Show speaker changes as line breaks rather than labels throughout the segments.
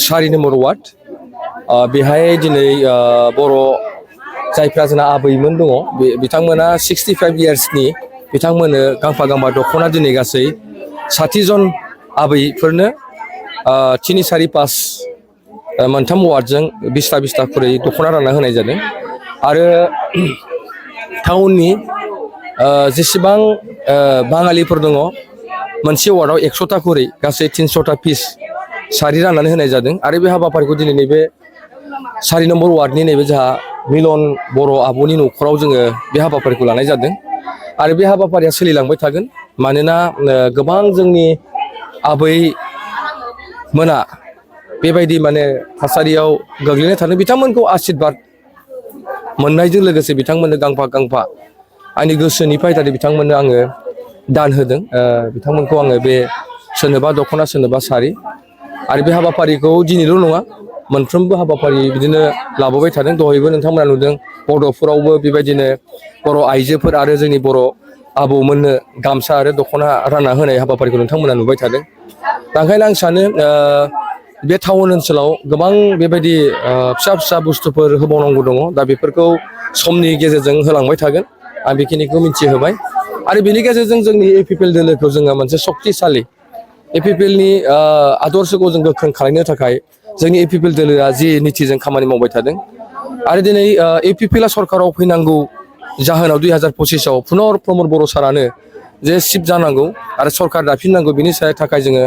सारि number ward बेहाय दिनै बर' जायफ्रा जोंना आबैमोन दङ बिथांमोना 65 इयार्सनि बिथांमोननो गांफा गांफा दख'ना दिनै गासै 60 जन आबैफोरनो 3 4 5 मोनथाम वार्डजों 20ता खरै दख'ना रानना होनाय जादों आरो टाउननि जेसेबां बाङालिफोर दङ मोनसे वार्डआव 100ता खरै गासै 300ता पिस सारि राननानै होनाय जादों आरो बे हाबाफारिखौ दिनै नैबे 4 नम्बर वार्डनि नैबे जोंहा मिलन बर' आब'नि न'खराव जोङो बे हाबाफारिखौ लानाय जादों आरो बे हाबाफारिया सोलिलांबाय थागोन मानोना गोबां जोंनि आबै मोना बेबायदि माने थासारियाव गोग्लैना थादों बिथांमोनखौ आशीर्बाद मोननायजों लोगोसे बिथांमोननो गांफा गांफा आंनि गोसोनिफ्राय जाहाथे बिथांमोननो आङो दान होदों बिथांमोनखौ आङो बे सोरनोबा दख'ना सोरनोबा सारि आरो बे हाबाफारिखौ दिनैल' नङा मोनफ्रोमबो हाबाफारि बिदिनो लाबोबाय थादों दहायबो नोंथांमोना नुदों बड'फोरावबो बेबायदिनो बर' आइजोफोर आरो जोंनि बर' आबौमोननो गामसा आरो दख'ना रानना होनाय हाबाफारिखौ नोंथांमोना नुबाय थादों दा ओंखायनो आं सानो बे टाउन ओनसोलाव गोबां बेबायदि फिसा फिसा बुस्थुफोर होबावनांगौ दङ दा बेफोरखौ समनि गेजेरजों होलांबाय थागोन आं बेखिनिखौ मिथिहोबाय आरो बेनि गेजेरजों जोंनि APPL दोलोखौ जोङो मोनसे सक्तिशालि APPLनि आदर्शखौ जों गोख्रों खालामनो थाखाय जोंनि APPL दोलोआ जि नितिजों खामानि मावबाय थादों आरो दिनै APPLआ सरकाराव फैनांगौ जाहोनाव 2025आव पुनर प्रमद बर' सारानो जे सिफ जानांगौ आरो सरकार दाफिननांगौ बिनि थाखाय जोङो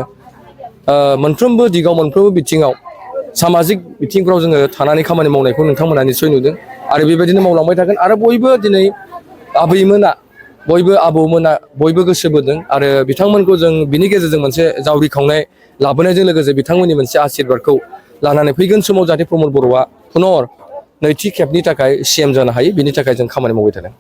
मोनफ्रोमबो दिगाव मोनफ्रोमबो बिथिङाव सामाजिक बिथिंफ्राव जोङो थानानै खामानि मावनायखौ नोंथांमोना निस्सय नुदों आरो बेबायदिनो मावलांबाय थागोन आरो बयबो दिनै आबैमोना बयबो आबौमोना बयबो गोसो बोदों आरो बिथांमोनखौ जों बिनि गेजेरजों मोनसे जावरिखांनाय लाबोनायजों लोगोसे बिथांमोननि मोनसे आशीर्बादखौ लानानै फैगोन समाव जाहाथे प्रमद बर'आ पुनर नैथि खेबनि थाखाय CM जानो हायो बिनि थाखाय जों खामानि मावबाय थादों।